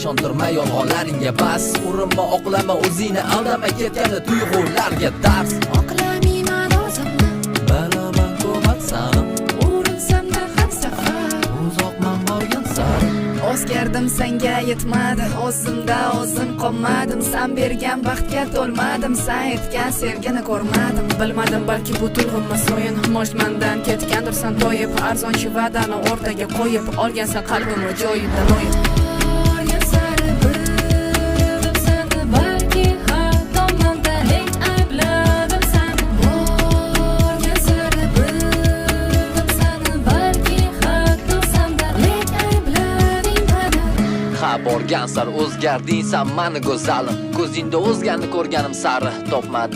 Ishontirma yolg'onlaringga bas. Urinma, oqlama o'zingni, aldama ketganda tuyg'ularga dars. Oqlamayman o'zimni. Bilaman, maqsadim. Urinsamda har safar. Uzoqman borgan sari. O'zgardim, senga yetmadi. O'zimda o'zim qolmadim. San bergan baxtga to'lmadim. San aytgan sevgini ko'rmadim. Bilmadim, balki bu tuyg'immi so'yin. Может, mandan ketgandirsan toyib. Arzonchi va'dani o'rtaga qo'yib, olgansan qalbimni joyidan o'yib. Borgan sari bildim seni. Balki xatomanda, lek aybladim seni. Borgan sari bildim seni. Balki xatosanda, lek ayblading mani. Ha, borgan sari o'zgarding san mani go'zalim. Ko'zingda o'zgani ko'rganim sari topmadim.